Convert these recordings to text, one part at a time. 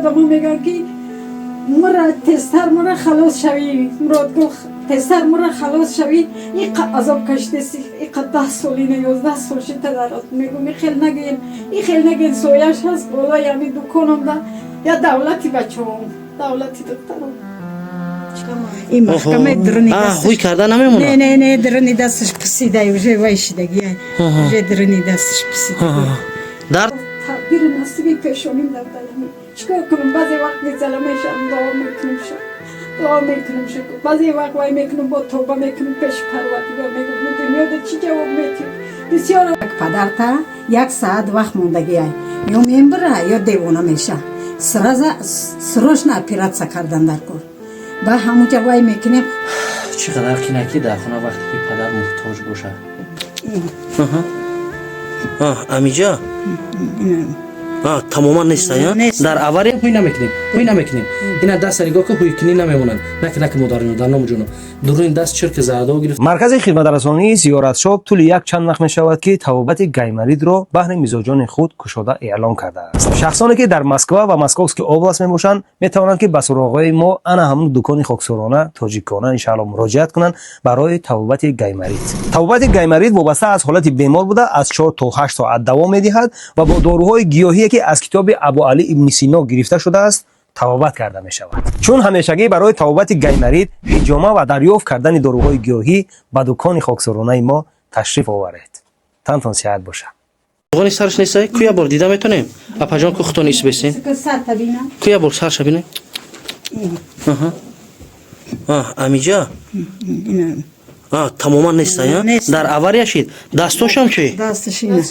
Одамо мегӯянд, ки мура тезтар мура халос шавӣ, Муродгул, тезтар мура халос шавӣ, иқа азоб кашидеси, иқа 10 сол, ина 11 сол шита дарот. Мегум, ихел нагӯен, ихел нагӯен, сояш ҳаст болои ҳами дукономда, я давлати бачаҳом, давлати духтаром. Ин маҳкамаи дуруни ҳуй карда намемонад. Не, не, не, дуруни дасташ писида, уже вай шидагия, уже дуруни дасташ писида. Дард. Тақдири насиби пешоним дар далами, чикор кунам? Баъзе вақт мезала мешавам, дуо мекунам, ша дуо мекунам, ша баъзе вақт вай мекунам, бо тавба мекунам пеши Парвардигор, мегӯм, дунёда чӣ ҷавоб метиҳ? Бисёр. Падарта як саат вақт мондагиай, ё мембира, ё девона меша. Сразу срочно операция кардан дар кор, ба ҳамуҷа вай мекунем. Чӣ қадар кинакӣ дар хона, вақте ки падар муҳтоҷ бошад. Амиҷа тамоман неста. Нест. Дар авария ҳуй намекунем, ҳуй намекунем. Ина даста нигоҳ ку, ҳуйкунӣ намемонанд. Наки, наки, модарҷон, дар ному ҷоно, дуруни даст чирки зардо гирифт. Маркази хидматрасонии Зиёратшоп тӯли як чанд вақт мешавад, ки табобати гайморитро баҳри мизоҷони худ кушода эълон кардааст. Шахсоне, ки дар Москва ва Московский область мебошанд, метавонанд, ки ба суроғҳои мо, ана ҳамун дукони хоксорона тоҷикона, иншаалло, муроҷиат кунанд барои табобати гайморит. Табобати гайморит вобаста аз ҳолати бемор буда, аз 4 то 8 соат давом медиҳад ва бо доруҳои гиёҳие, ки аз китоби Абуалӣ ибни Сино гирифта шудааст, табобат карда мешавад. Чун ҳамешагӣ барои табобати гайморит, ҳиҷома ва дарёфт кардани доруҳои гиёҳӣ ба дукони хоксоронаи мо ташриф оваред. Тантон сиҳат бошад. Равғани сарш неста? Ку, я бор дида метонем, апаҷон? Ку, хутон ис бесен. Сарта бина. Ку, я бор сарша бина. Амиҷа тамоман неста. Нест. Дар авария шид. Дастошам чи? Дасташ ина,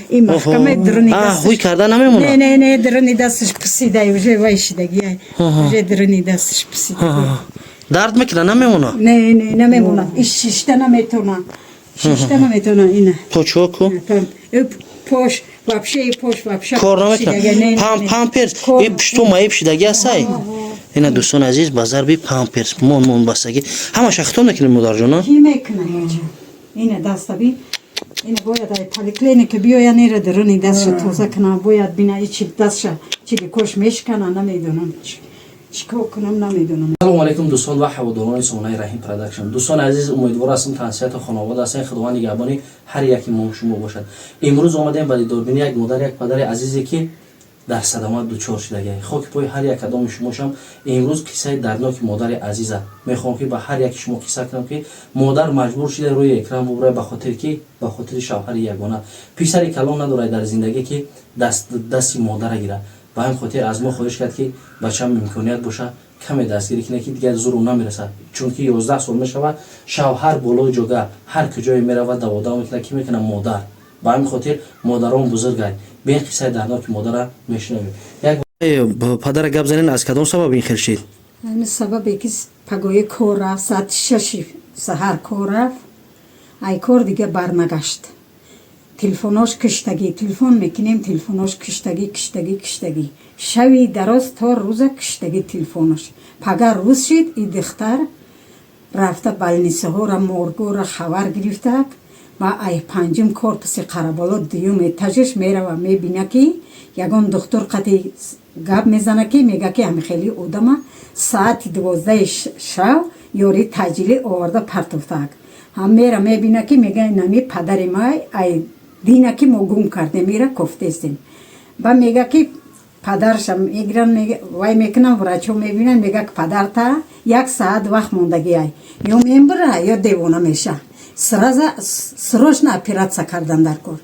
ин маҳкамаи дуруни ҳуй дасташ карда не. Намемонад. Не, не, дуруни дасташ писида, уже вай шидагия, уже дуруни дасташ писида. Дард мекунад, намемонад? Не, не, намемонад, иш шишта наметона, шишта наметона, ина. Почо ку? Пош вообще, пош вообще Кор писидагия, намекунад. не, не, не. Памперс. Кор- И пушту маиб шидаги астай. Ина, дӯстони азиз, ба зарби памперс мон мон бастагӣ. Ҳамаша хитон мекунем, модарҷона. Ки мекунад? Ина даста би, ина бояд ай поликлиника биёян, ира дуруни дастша тоза кунам, бояд бина, ичи дастша чиликош мешкана, намедонам чикор кунам, намедонам. Салому алайкум, дӯстон ва ҳаводорони сомонаи Раҳим Продакшн. Дӯстони азиз, умедвор ҳастам, тансиҳату хонавода ҳастем. Худованд нигаҳбони ҳар яки мо шумо бошад. Имрӯз омадем ба дидорбини як модар, як падари азизе, ки дар садама дучор шудагиа. Хоки пои ҳар як кадоми шумошам. Имрӯз қиссаи дардноки модари азиза мехоҳам, ки ба ҳар яки шумо қисса кунам, ки модар маҷбур шуда рӯи экран бубурад, ба хотире ки ба хотири шавҳари ягона, писари калон надорад дар зиндагӣ, ки дасти модара гирад. Ба ҳамин хотир аз мо хоҳиш кард, ки бачам имконият боша, каме дастгирӣ кунад, ки дигар зуру намерасад, чунки 11 сол мешавад, шавҳар болои ҷога, ҳар куҷое меравад, даводав мекунад. Ки мекунад модар? Ба ҳамин хотир модарон бузургай. Бин, қиссаи дардноки модара мешунавем. Як падара гап занен, аз кадом сабаб ин хел шид? Ҳамин сабабе, ки пагоҳи кор рафт, соати 6-и саҳар кор рафт, ай кор дига барнагашт. Телефонош киштагӣ, телефон мекунем, телефонош киштагӣ, киштагӣ, киштагӣ, шави дароз то рӯза киштагӣ телефонош. Пага рӯз шид, и духтар рафта больницаҳора, моргора хабар гирифтак ва ай панҷум корпуси Қараболо, дуюм этажаш мерава, мебина, ки ягон духтур қати гап мезана, ки мега, ки ҳами хели одама соати 12-и шав ёри таъҷилӣ оварда партофтаак. Ҳам мера, мебина, ки мега, нами падари май, ай дина ки мо гум кардем, ира кофтестем. Ба мега, ки падарша мегиран, вай мекунан, врачо мебинан, мега, ки падарта як саат вақт мондагиай, ё мембира, ё девона меша, сразу срочно операция кардан дар кор.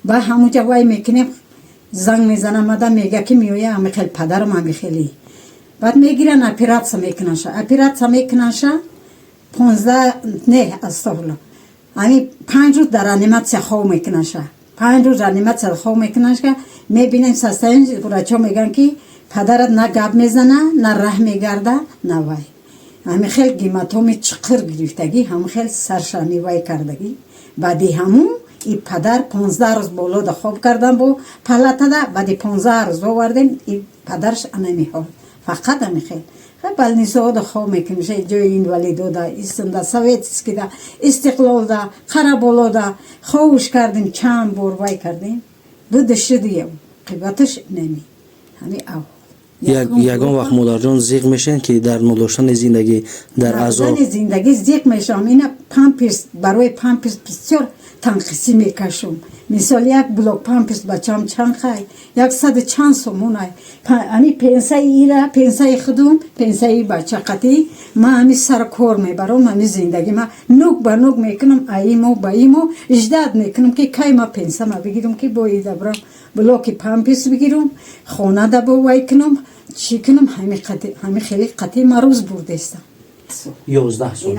Ба ҳамуҷа вай мекунем, занг мезанам, ада мега, ки меоя, ҳами хел падарам, ҳами хели. Баъд мегиран, операция мекунанша, операция мекунанша, 15, не, астағфирулло, ҳами 5 рӯз дар реанимация хов мекунанша, 5 рӯз реанимация хов мекунанша. Мебинем состояние, врачо мегӯянд, ки падарат на гап мезана, на раҳ мегарда, на вай, ҳами хел гематоми чиқир гирифтагӣ, ҳами хел саршами вай кардагӣ. Баъди ҳамун и падар 15 рӯз болода хоб кардан бо палатада. Баъди 15 рӯз овардем и падарш, анами ҳол, фақат ҳами хел больницаҳода хоб мекунем, ҷои инвалидода, истинда, Советскийда, Истиқлолда, Қараболода ховуш кардем, чанд бор вай кардем, буду шудуям, қибаташ неми ҳами авҳол. Ягон вақт, модарҷон, зиқ мешавед, ки дар надоштани зиндагӣ, дар азоб? Надодани зиндагӣ зиқ мешавам. Ина памперс, барои памперс бисёр танқисӣ мекашам. Мисол, як блок памперс, бачам, чанд хай, 100 чанд сомонай. Ами пенсаи ира, пенсаи худум, пенсаи бача қатӣ ма ами сар кор мебарам. Ами зиндагӣ ма нук ба нук мекунам, аимо ба имо ждать мекунам, ки кай ма пенсама бигирам, ки бо ида бурам, блоки памперс бигирам, хонада бо вай кунам, чӣ кунам. Ҳами хеле қатӣ ма рӯз бурдестам. 11 сол. Ин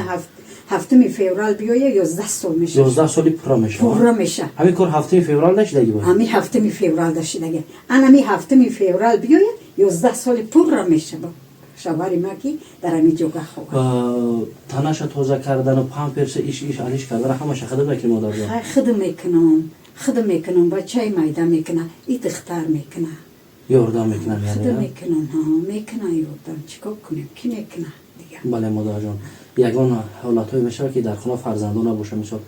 7-уми феврал биёя, 11 сол меша. 11 соли пурра мешавад. Пурра меша. Ҳамин кор 7-уми феврал нашидаги буд? Ҳами 7-уми феврал дашидаги. Ан ҳами 7-уми феврал биёя, 11 соли пурра меша шавари ма, ки дар ҳами ҷога хобад. Танаша тоза кардану памперса иш иш алиш кардан, ҳамаша худат мекунӣ, модарҷон? Хай, худам мекунам, худам мекунам. Бачаи майда мекуна, и духтар мекуна. Ёрдам мекунам? Худам яъне мекунам, ҳа, мекуна ёрдам. Чӣ кор кунем, ки мекуна дига? Бале, модарҷон, ягон ҳолатҳое мешавад, ки дар хона фарзандон набоша. Мисол,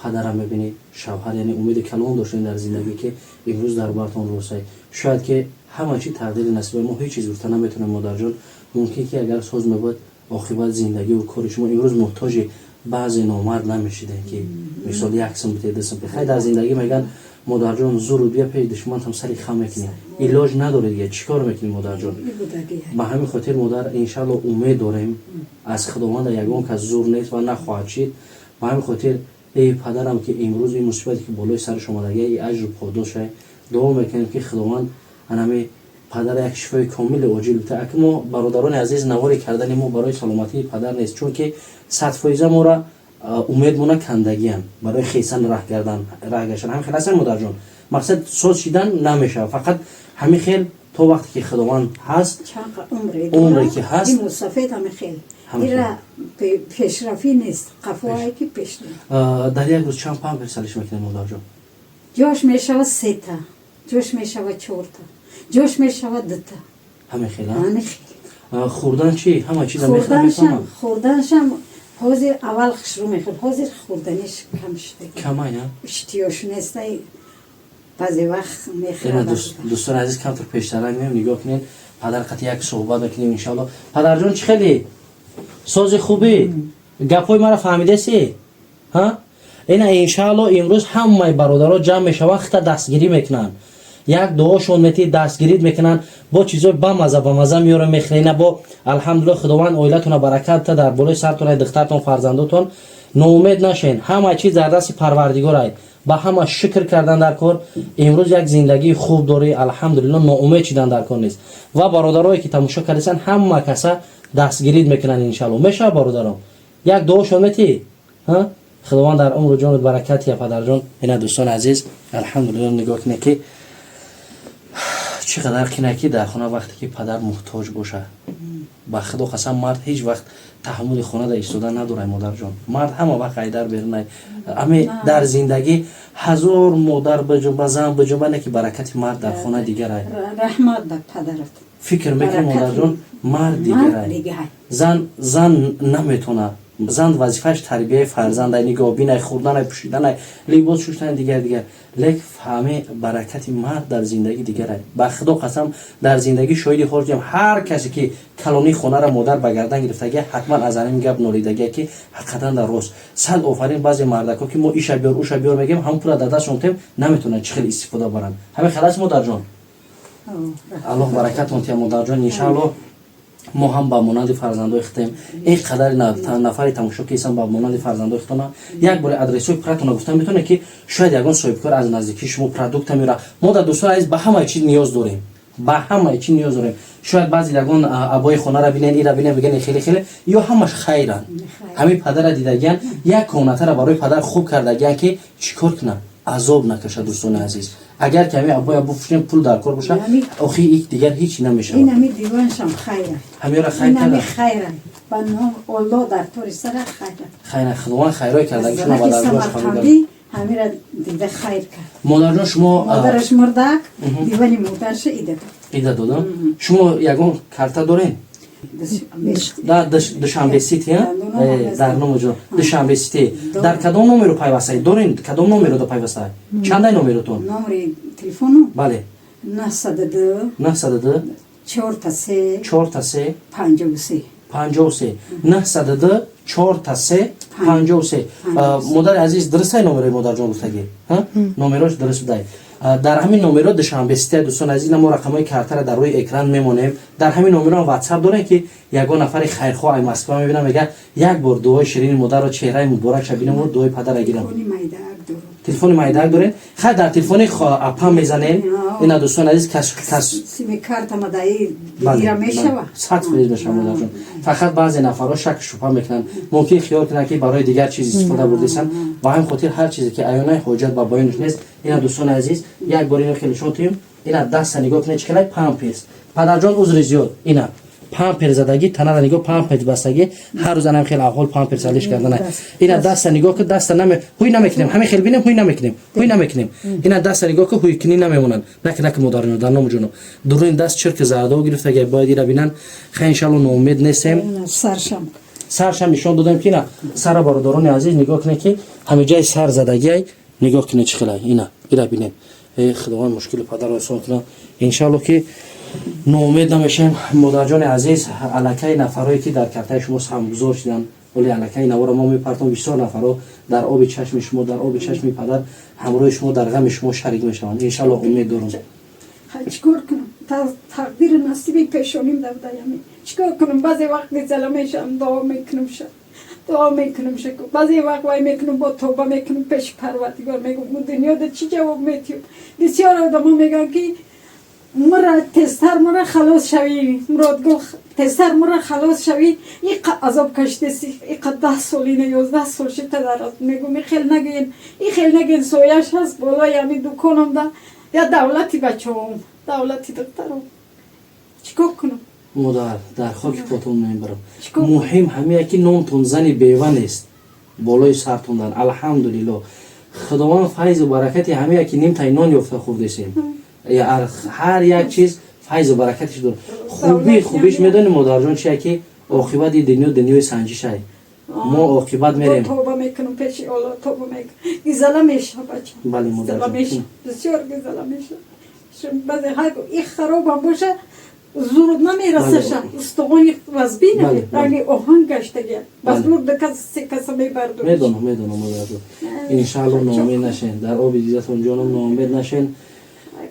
падарам мебинӣ, шавҳар, яъне умеди калон доштем дар зиндагӣ, ки имрӯз дар бартон рӯсай. Шояд ки ҳама чи тақдири насиба, мо ҳеҷ чиз гуфта наметавонем, модарҷон. Мумкин ки агар соз мебуд оқибат зиндагиву кори шумо, имрӯз муҳтоҷи баъзе номард намешидем, ки мисол як сум бите, ду сум. Хай, дар зиндагӣ меган, модарҷон, зуру бия пеш душмантам сари хам мекунӣ, илоҷ надорӣ дига, чӣ кор мекунӣ, модарҷон? Ба ҳамин хотир, модар, иншалло, умед дорем аз Худованда, ягон кас зур нест ва нахоҳад шид. Ба ҳамин хотир, эй падарам, ки имрӯз ин мусибате, ки болои сараш омадагия, и аҷру подоша, дуо мекунем, ки Худованд анами падар як шифои комили оҷил бита. Аки мо, бародарони азиз, навори кардани мо барои саломатии падар нест, чунки 100% мора умедмона кандагиян барои хесан раҳ гардан, раҳ гаштан. Ҳамин хел ҳастан, модарҷон? Мақсад соз шидан намешавад, фақат ҳамин хел то вақте ки Худованд ҳаст. Умре ки ҳаст. Мусафед ҳамин хел ира пешрафӣ нест, қафое ки пеш. Дар як рӯз чанд памперс алиш мекунед, модарҷон? Ҷош мешавад сета, ҷош мешавад чорта, ҷош мешавад дута. Ҳамин хел? Ҳамин хел. Хӯрдан чӣ? Ҳама чиза? Хӯрданшам ҳозир, аввал хушрӯ мехӯрд, ҳозир хӯрданиш кам шуда. Камая? Иштиёш нестай, баъзе вақт мехӯрад. Дӯстони азиз, камтар пештарак меем, нигоҳ кунед, падар қати як суҳбат мекунем, иншалло. Падарҷон, чӣ хеле сози хубӣ? Гапҳои маро фаҳмидаси? Ҳа, ина, иншалло, имрӯз ҳамаи бародаро ҷамъ мешаванд, хита дастгирӣ мекунанд, як дуошон мети, дастгирӣ мекунанд, бо чизои бамаза бамаза меёрам, мехӯрена. Бо алҳамдулилла, Худованд оилатона баракат та, дар болои сартон духтартон, фарзандотон. Ноумед нашен, ҳама чиз дар дасти Парвардигорай, ба ҳама шукр кардан дар кор. Имрӯз як зиндагии хуб дорӣ, алҳамдулилло, ноумед шидан дар кор нест. Ва бародарое, ки тамошо кардасан, ҳама каса дастгирӣ мекунанд, иншалло. Мешавад, бародаром, як дуошон метӣ, Худованд дар умру ҷонут баракат я, падарҷон. Ина, дӯстони азиз, алҳамдулилло, нигоҳ кунед, ки чӣ қадар кинакӣ дар хона, вақте ки падар муҳтоҷ бошад. Ба Худо қасам, мард ҳеҷ вақт таҳаммули хонада истода надорад, модарҷон. Мард ҳама вақт айдар берунай. Ами дар зиндагӣ ҳазор модар биҷунба, зан биҷунба, не ки баракати мард дар хона дигарай. Раҳмат ба падарат. Фикр мекунӣ, модарҷон, мард дигарай. Зан наметонад. Зан вазифааш тарбияи фарзандай, нигоҳбинай, хӯрданай, пӯшиданай, либос шуштани, дигар дигар. Лек фаҳми баракати мард дар зиндагӣ дигарай. Ба Худо қасам, дар зиндагӣ шоҳиди ҳоҷиам, ҳар касе ки калонии хонаро модар ба гардан гирифтагия, ҳатман аз ҳамин гап нолидагия, ки ҳақиқатан дар рост сад офарин. Баъзе мардако, ки мо иша биёр, уша биёр мегӯем, ҳамон пула дар дастшон тем, наметавонанд чӣ хел истифода баранд. Ҳамин хел аст, модарҷон? Аллоҳ баракатон тия, модарҷон. Иншааллоҳ, мо ҳам ба монанди фарзандои худем, ин қадари нафари тамошо кисам, ба монанди фарзандои худтона. Як боре адресҳои пратона гуфтан метавонед, ки шояд ягон соҳибкор аз наздикии шумо продукта меёра. Мо дар, дӯстони азиз, ба ҳамаи чиз ниёз дорем, ба ҳамаи чиз ниёз дорем. Шояд баъзе ягон абои хонара бинен, ира бинен, бигӯян хеле хеле, ё ҳамаш хайранд. Ҳамин падара дидагиян, як комнатара барои падар хуб кардагиян, ки чӣ кор кунад, азоб накашад. Дӯстони азиз, агар ки ҳамин абоя буфурӯшем, пул дар кор боша, охи дигар ҳеҷ намешавад. Инами диваншам хайра. Ҳамёра хайр. Инами карда. Хайра, ба ном Олло дар тори сара хайра. Хайра, Худованд хайрое кардагишона ба даргоҳаш қабул. Самарқандӣ ҳамира дида хайр кард. Модарҷон, шумо Модараш мурдак, дивани модарша ида дод. Ида додам. Шумо ягон карта дорем дар Душанбе Сити? Дар номаҷо Душанбе Сити дар кадом номеру пайвастаед дорем? Кадом номеро да пайвастаед? Чандай номеротон? Номери телефону? Бале. 902. 902. Чорта се. Чорта се. 53. 53. 902 чорта се 53. Модари азиз, дурустай номерои модарҷон гуфтагӣ, номерош дуруст будай. Дар ҳамин номеро Душанбе сития, дӯстон азиз, мо рақамҳои картара дар рӯи экран мемонем. Дар ҳамин номеро ватсап дорем, ки ягон нафари хайрхоҳ ай Москва мебинам, мега, як бор дуои ширини модарро, чеҳраи муборакша бинаму дуои падара гирам. Телефони майдаак дорем. Хай, дар телефони апа мезанем. Ина, дӯстон азиз, кас 100% мешава, модарҷон. Фақат баъзе нафарҳо шак шубҳа мекунанд, мумкин хиёл кунанд, ки барои дигар чиз истифода бурдесанд. Ба ҳамин хотир ҳар чизе ки аёнаи ҳоҷат ба баёнш нест. Ина, дӯстони азиз, як бор ино хеле нишон тиҳем. Ина, даста нигоҳ кунед, чӣ хелай памперс. Падарҷон, узри зиёд, ина пампер задагӣ, танара нигоҳ, памперс бастагӣ. Ҳар рӯз анам хел аҳвол памперс алиш кардана. Ина, даста нигоҳ ку, даста наме ҳуй намекунем, ҳамин хел бинем, ҳуй намекунем, ҳуй намекунем. Ина, даста нигоҳ ку, ҳуйкунӣ намемонанд. Наки, наки, модарино, дар ному ҷоно, дуруни даст чирки зардо гирифтага, бояд ира бинанд. Хай, иншалло, ноумед нестем. Саршам нишон додем, ки ина сара, бародарони азиз, нигоҳ кунед, ки ҳамиҷаи сар задагиай, нигоҳ кунед, чӣ хелай. Ина, ира бинем. Э, Худованд мушкили падарро осон кунад. Иншалло, ки ноумед намешем, модарҷони азиз. Аллакай нафарое, ки дар картаи шумо саҳмгузор шуданд, оли аллакай наворо мо мепартом, бисёр нафарҳо дар оби чашми шумо, дар оби чашми падар ҳамроҳи шумо дар ғами шумо шарик мешаванд. Иншалло, умед дорум. Чикор кунам, тақдири насиби пешоним давдаями, чикор кунам? Баъзе вақт гизала мешавам, дуо мекунам, ша дуо мекунам, ша баъзе вақт вай мекунам, бо тоба мекунам пеши Парвардигор, мегӯм, дунёда чӣ ҷавоб метиҳам? Бисёр одамо мегӯянд, ки мура тезтар мура халос шавӣ, Муродгул, тезтар мура халос шавӣ, иқа азоб кашидеси, иқа 10 сол, ина 11 сол шита дарат. Мегӯм, и хел нагӯен, и хел нагӯен. Сояш ҳаст болои ҳами дукономда, я давлати бачаом, давлати духтаром, чикор кунам? Модар, дар хоки потон мебарам. Муҳим ҳамия, ки номтон зани бева нест, болои сартон дан, алҳамдулилло. Худованд файзу баракати ҳамия, ки нимтай нон ёфта хӯрдесем, ҳар як чиз файзу баракатиш дорад. Хуби хубиш медонӣ, модарҷон, чия? Ки оқибати дунё дунёи санҷишай, мо оқибат мерем. Тоба мекунам пеши Олло, тоба мекунам, гизала меша, бача. Бале, модарҷон. Бисёр гизала меша. Баъзе и харобам боша, зур намерасаша, устухони вазбина, ранги оҳан гаштагия, ба зур кас се каса мебарду. Медонам, медонам, модарҷон. Иншаалло, ноумед нашен, дар оби дидатон ҷонам, ноумед нашен.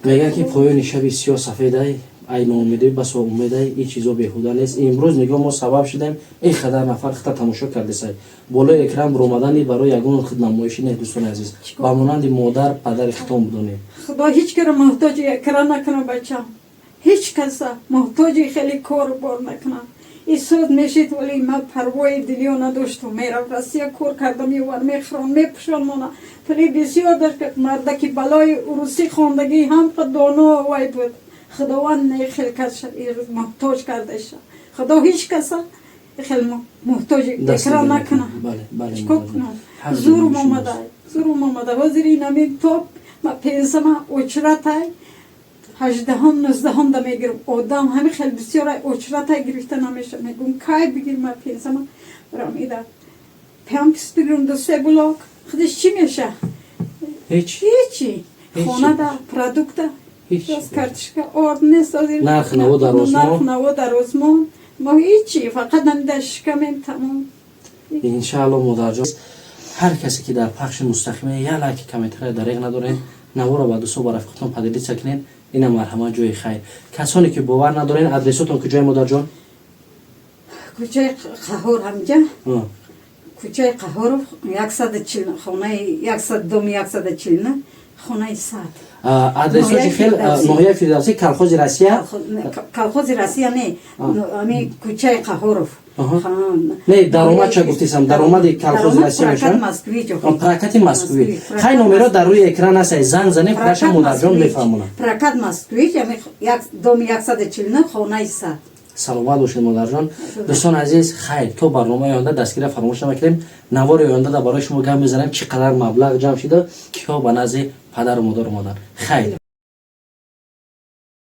Мегӯяд, ки поёни шаби сиёҳ сафедай, ай ноумедӣ басо умедай. Ин чизо беҳуда нест. Имрӯз нигоҳ, мо сабаб шудем, ин қадар нафар хита тамошо кардесай. Болои экран буромадани барои ягон худнамоишӣ не, дӯстони азиз, ба монанди модар, падари хитон будонем. Худо ҳеҷ кара муҳтоҷи экран накунад, бачам, ҳеҷ каса муҳтоҷи хеле кору бор накунад. И суд мешид, вале ман парвои дилиё надоштам. Мерав Россия, кор карда меовар, мехӯрон, мепӯшон мона. Пули бисёр дошт мардаки, балои урусӣ хондагӣ, ҳам доно вай буд. Худованд хел каса муҳтоҷ кардаша. Худо ҳеҷ каса хел муҳтоҷи экран накунад. Чикор кунам? Зурум омада, зурум омада. Ҳозир инамин топ ма пенсама очратай, 18-ум, 19-ум да мегирам. Одам ҳами хел бисёр очратай, гирифта намеша. Мегӯм, кай бигир ма пенсама, барам ида памперс бигирам, ду се блок худаш чӣ меша? Ҳеҷ. Ҳечи. Хонада продукта картишка орд нест. Нарх наво дар осмон. Нарх наво дар осмон. Мо ҳечи, фақат ҳамида шикамем, тамом. Иншаалло, модарҷон, ҳар касе ки дар пахши мустақиме, як лайки, комментария дареғ надоред, наворо ба дӯсто, ба рафиқотон поделиться кунед. Ина, марҳамат, ҷои хайр. Касоне ки бовар надорен, адресотон куҷои, модарҷон? Кӯчаи Қаҳор, ҳамҷа, кӯчаи Қаҳоров, 140, хонаи яксад, доми 140, хонаи 100. Адресоши хел: ноҳияи Фирдавсӣ, колхози Россия. Колхози Россия не, ами кӯчаи Қаҳоров. Не, даромад ча гуфтисам, даромади колхози Россия мешавад, прокати Москвич. Хай, номеро дар рӯи экран аст, занг занем, хараша модарҷон мефаҳмонад. Прокат Москвич, доми 140, хонаи 100. Саломат бошед, модарҷон. Дӯстони азиз, хайр, то барномаи оянда. Дастгира фаромӯш намекунем, навори оянда барои шумо гап мезанем, чӣ қадар маблағ ҷамъ шида, киҳо ба назди падару модар омаданд. Хайр.